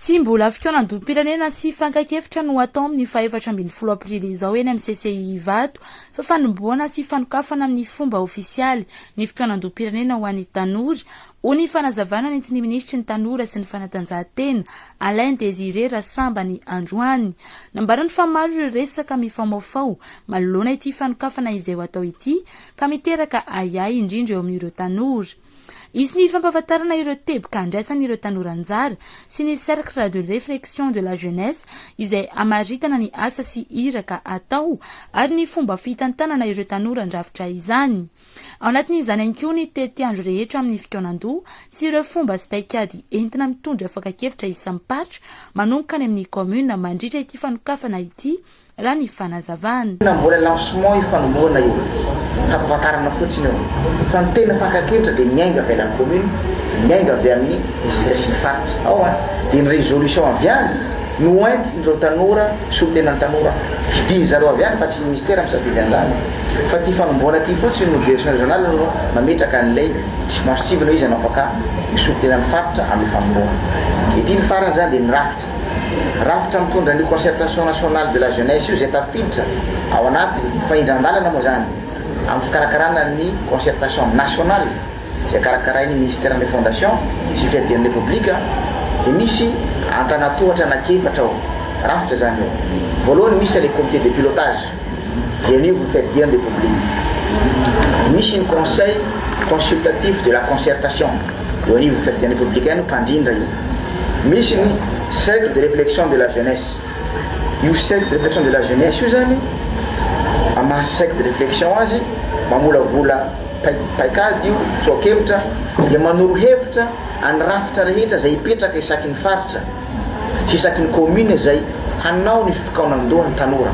Tsy mbola fikaonandoham-pirenena sy fankan-kevitra no atao amin'ny fahefatra ambin'ny folo aprily izao eny amin'ny CCI Ivato fa fanombohana sy fanokafana amin'ny fomba ofisialy ny fikaonandoham-pirenena ho an'ny tanora, hoy ny fanazavana nentin'ny minisitry ny Tanora sy ny fanatanjahantena, Alain Désiré Rasambany androany. Nambarany fa maro ireo resaka mifamaofao manoloana ity fanokafana izay ho atao ity ka miteraka ahiahy indrindra eo amin'ireo tanora. Hisy ny fampahafantarana ireo teboka andraisan'ireo tanora anjara sy ny Cercle de réflexion de la jeunesse izay hamaritana ny asa sy iraka atao ary ny fomba fitantanana ireo tanora andrafitra izany. Ao anatin'izany ihany koa ny tetiandro rehetra amin'ny fikaonandoha sy ireo fomba sy paikady entina mitondra fakan-kevitra isam-paritra manomboka any amin'ny kaominina mandritra ity fanokafana ity raha ny fanazavana. Tena mbola lancement io fanombohana io, fampahafantarana fotsiny io, fa ny tena fankan-kevitra dia miainga avy any amin'ny commune, miainga avy amin'ny distrika sy ny faritra ao an, dia ny résolution avy any no hoentin'ireo tanora, solontenan'ny tanora, fidiny zareo avy any fa tsy ny ministera misafidy an'izany, fa ity fanombohana ity fotsiny no direction régionale no mametraka an'ilay tsy maso-tsivana hoe iza no afaka misolo tena ny faritra amin'ny fanombohana. Ity ny farany izany dia ny rafitra. Rafitra mitondra an'io Concertation nationale de la jeunesse io izay tafiditra ao anaty fahindran-dalana moa izany amin'ny fikarakarana ny concertation nationale izay karakarain'ny Ministeran'ny Refondation sy Fiadian'ny Repoblika dia misy antanatohatra anankiefatra ao rafitra izany io. Voalohany misy ilay comité de pilotage dia anivon'ny Fiadian'ny Repoblika. Misy ny conseil consultatif de la concertation eo anivon'ny Fiadian'ny Repoblika ihany mpandrindra io. Misy ny cercle de réflexion de la jeunesse. Io cercle de réflexion de la jeunesse io zany, amin'ny maha cercle de réflexion azy, mamolavola paikady io, tsoa-kevitra, dia manoro hevitra an'ny rafitra rehetra izay hipetraka isaky ny faritra sy isaky ny commune izay hanao ny fikaonandohan'ny tanora.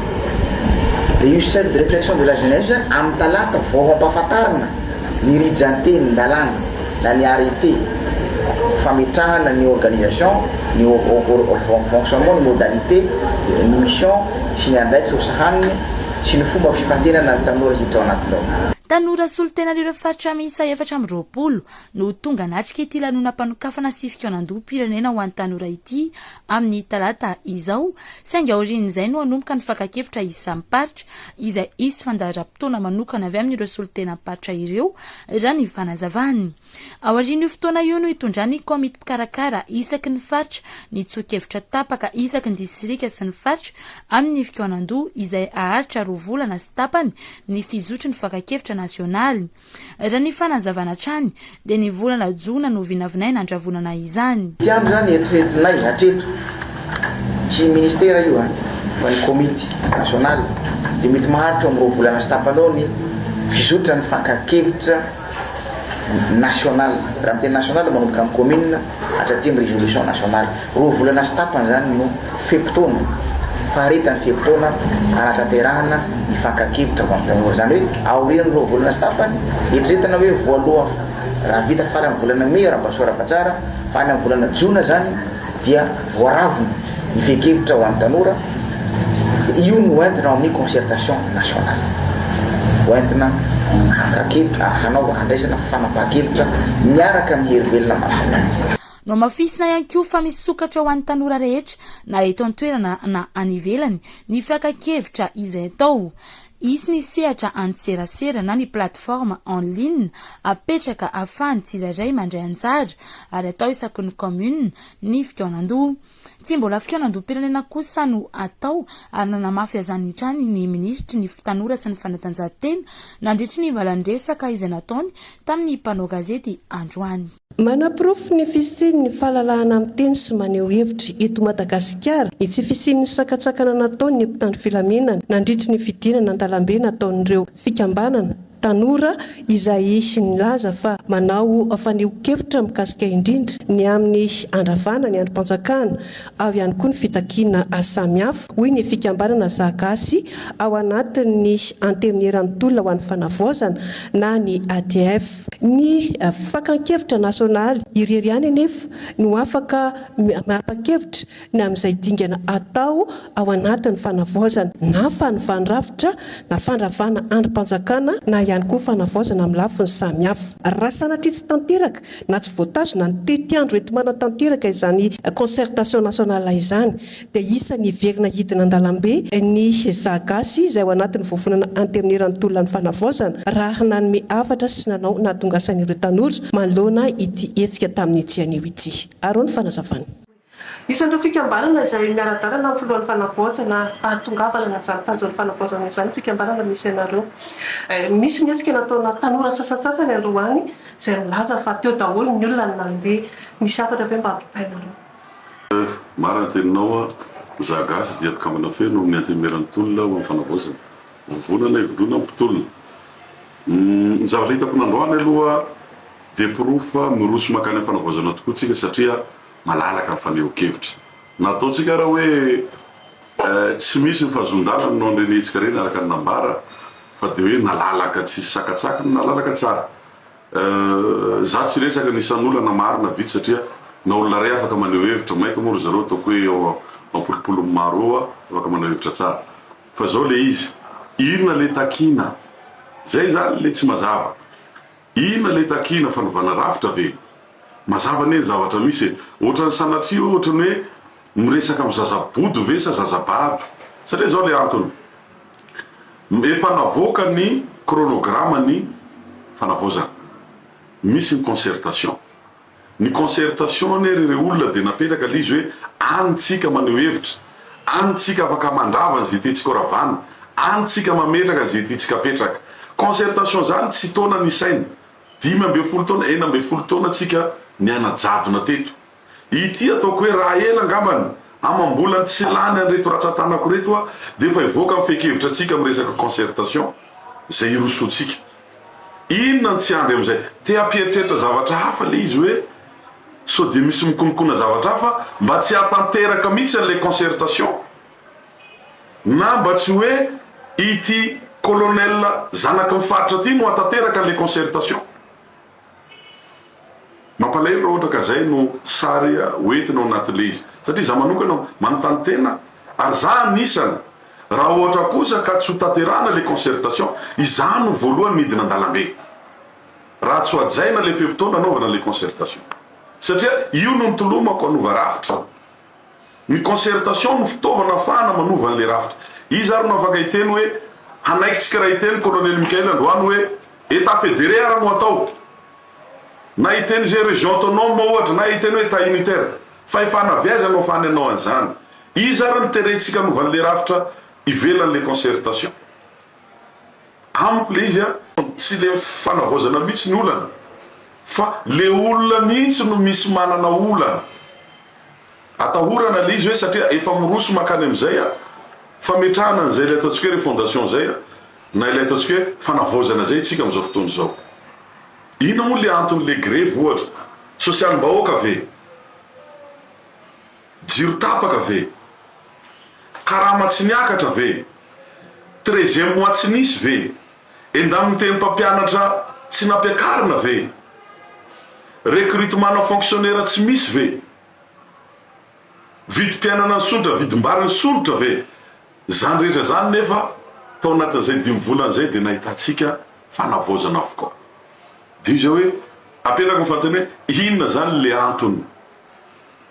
Dia io cercle de réflexion de la jeunesse io zany, amin'ny talata vao hampahafantarina ny rijan-tenin-dalàna na ny arrêté fametrahana ny organisation, ny fonctionnement, ny modalité, ny mission sy ny andraikitra ho sahaniny sy ny fomba fifantenana ny tanora hiditra ao anatiny ao. Tanora solontenan'ireo faritra miisa 24 no tonga natrika ity lanonam-panokafana sy fikaonandoham-pirenena ho an'ny tanora ity amin'ny talata izao, saingy aorian'izay no hanomboka ny fakan-kevitra isam-paritra izay hisy fandaharam-potoana manokana avy amin'ireo solontenam-paritra ireo, raha ny fanazavany. Aorian'io fotoana io no hitondran'ny komity mpikarakara isaky ny faritra ny tsoa-kevitra tapaka isaky ny distrika sy ny faritra amin'ny fikaonandoha izay haharitra roa volana sy tapany ny fizotry ny fakan-kevitra nasionaly. Raha ny fanazavana hatrany dia ny volana jona no vinavinaina handravonana izany. Ity andro izany eritreretinay hatreto, tsy ministera io an, fa ny komity nasionaly, dia mety maharitra eo amin'ny roa volana sy tapany eo ny fizotran'ny fankan-kevitra nasionaly. Raha miteny nasionaly manomboka amin'ny commune hatraty amin'ny résolution nationale. Roa volana sy tapany izany no fe-potoana, faharetan'ny fe-potoana hanatanterahana ny fankan-kevitra ho an'ny tanora. Izany hoe aorian'ny roa volana sy tapany, eritreretina hoe voaloha raha vita faran'ny volana mey raha mba soa ara-patsara, fa any amin'ny volana jona izany dia voaravona ny fehin-kevitra ho an'ny tanora, io no entina ao amin'ny concertation nationale, ho entina hakan-kevitra, hanao, handraisana fanapahan-kevitra miaraka amin'ny hery velona maro samihafa. Nohamafisina ihany koa fa misokatra ho an'ny tanora rehetra na eto an-toerana na any ivelany ny fakan-kevitra izay atao. Hisy ny sehatra an-tserasera na ny plateforme en ligne apetraka ahafahan'ny tsirairay mandray anjara ary atao isaky ny kaominina ny fikaonandoha. Tsy mbola fikaonandoham-pirenena kosa no atao ary nanamafy azany hatrany ny minisitry ny Tanora sy ny fanatanjahantena nandritry ny valan-dresaka izay nataony tamin'ny mpanao gazety androany. Manaporofo ny fisian'ny fahalalahana miteny sy maneho hevitra eto Madagasikara ny tsy fisian'ny sakantsakana nataon'ny mpitandro filaminana nandritry ny fidinana an-dalambe nataon'ireo fikambanana tanora izay nilaza fa manao fanehoan-kevitra mikasika indrindra ny amin'ny handravana ny andrim-panjakana, ao ihany koa ny fitakiana samihafa, hoy ny fikambanana Za Gasy ao anatin'ny Antenimieran'ny Tolona ho an'ny Fanavaozana na ny ATF. Ny fakan-kevitra nasionaly irery ihany anefa no afaka manapa-kevitra ny amin'izay dingana atao ao anatin'ny fanavaozana na fanovàn-drafitra na fandravana andrim-panjakana na. ihany koa fanavaozana amin'ny lafiny samihafa. Raha sanatria tsy tanteraka na tsy voatazona ny tetiandro enti-manatanteraka izany concertation nationale izany dia isan'ny hiverina hidina an-dalambe ny Za Gasy izay ao anatin'ny vovonana Antenimieran'ny Tolona ny Fanavaozana raha nanome hafatra sy nanao nahatongasan'ireo tanora manoloana ity hetsika tamin'ity anio ity. Arao ny fanazavana. Isan'ireo fikambanana izay miara-dalana amin'ny filohan'ny Fanavaozana hahatongavana amin'izany tanjon'ny Fanavaozana izany ny fikambanana misy anareo. Nisy ny hetsika nataona tanora sasantsasany androany izay milaza fa teo daholo ny olona no nandeha. Misy hafatra ve mba ampitainareo? Marina ny teninao a! Za gasy dia mpikambana feno amin'ny antenimieran'ny tolona ho amin'ny fanavaozana. Vovonana ivondrona mpitolona. Ny zavatra hitako nandroany aloha dia porofo fa miroso mankany amin'ny fanavaozana tokoa tsika satria malalaka ny fanehoan-kevitra. Na ataontsika ara hoe tsy misy ny fahazoan-dalana noho an'ireny hetsika ireny araka ny nambara fa dia hoe nalalaka tsisy sakantsakana, nalalaka tsara. Za tsy hiresaka ny isan'olona na maro na vitsy satria na olona iray afaka maneho hevitra, mainka moa ry zareo ataoko hoe eo ampolopolony maro eo afaka maneho hevitra tsara. Fa zao le izy, inona le takiana? Zay zany le tsy mazava. Inona le takiana? Fanovana rafitra ve? Mazava anie ny zavatra misy e! Ohatran'ny sanatria hoe ohatran'ny hoe miresaka amin'ny zaza bodo ve sa zaza bado? Satria zao le antony. Efa navoaka ny chronogramme ny fanavaozana. Misy ny concertation. Ny concertation anie ry reo olona dia napetraka le izy hoe any tsika maneho hevitra, any tsika afaka mandrava an'izay tiantsika ho ravana, any tsika mametraka an'izay tiantsika apetraka. Concertation zany tsy taona ny isaina. 15 taona, 16 taona tsika niaina jadona teto. Ity ataoko hoe raha ela angambany, amam-bolany tsy lany an'ireto ratsan-tanako ireto aho dia efa hivoaka ny fehin-kevitra antsika amin'ny resaka concertation izay hirosoantsika. Inona no tsy andry amin'izay? Te hampieritreritra zavatra hafa ilay izy hoe sao dia misy mikonikona zavatra hafa mba tsy hahatanteraka mihitsy an'ilay concertation na mba tsy hoe ity colonel zanaky ny faritra ity no hahatanteraka an'ilay concertation. Mampalahelo raha ohatra ka zay no sary hoentina ao anatin'ilay izy. Satria za manokana manontany tena ary za anisany raha ohatra kosa ka tsy ho tanterahana ilay concertation, izaho no voalohany midina an-dalambe. Raha tsy ho hajaina ilay fe-potoana hanaovana ilay concertation. Satria io no nitolomako hanova rafitra. Ny concertation no fitaovana ahafahana manova an'ilay rafitra. Iza ary no afaka hiteny hoe hanaiky tsika raha hiteny Colonel Mickaël androany hoe Etat fédéré ara no atao? Na hiteny izay région autonome ohatra na hiteny hoe Etat unitaire. Fahefana avy aiza no ahafahany hanao an'izany? Iza ary no terentsika hanova an'ilay rafitra ivelan'ilay concertation? Amiko ilay izy tsy ilay fanavaozana mihitsy ny olana fa le olona mihitsy no misy manana olana. Atahorana ilay izy hoe satria efa miroso mankany amin'izay fametrahana an'izay ilay ataontsika hoe refondation izay na ilay ataontsika hoe fanavaozana izay isika amin'izao fotoana izao. Inona moa ilay anton'ilay grevy ohatra? Sosialim-bahoaka ve? Jiro tapaka ve? Karama tsy niakatra ve? Treizième mois tsy nisy ve? Endamin'ny mpampianatra tsy nampiakarina ve? Recrutement-na fonctionnaire tsy misy ve? Vidim-piainana nisondrotra, vidim-bary nisondrotra ve? Izany rehetra izany nefa tao anatin'izay dimy volana izay dia nahitantsika fanavaozana avokoa. Dia izao hoe, apetrako ny fanontaniana hoe, inona izany ilay antony?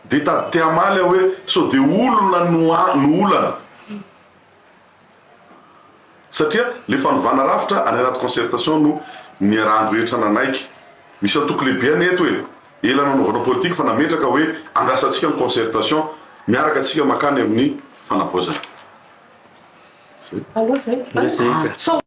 Dia tady te hamaly aho hoe, sao dia olona no no olana? Satria le fanovana rafitra any anaty concertation no niarahan'ny rehetra nanaiky. Misy antoko lehibe anie eto e! Ela nanaovana politique fa nametraka hoe andrasantsika ny concertation, miaraka tsika makany amin'ny fanavaozana. Aleo zay. Aleo zay ka.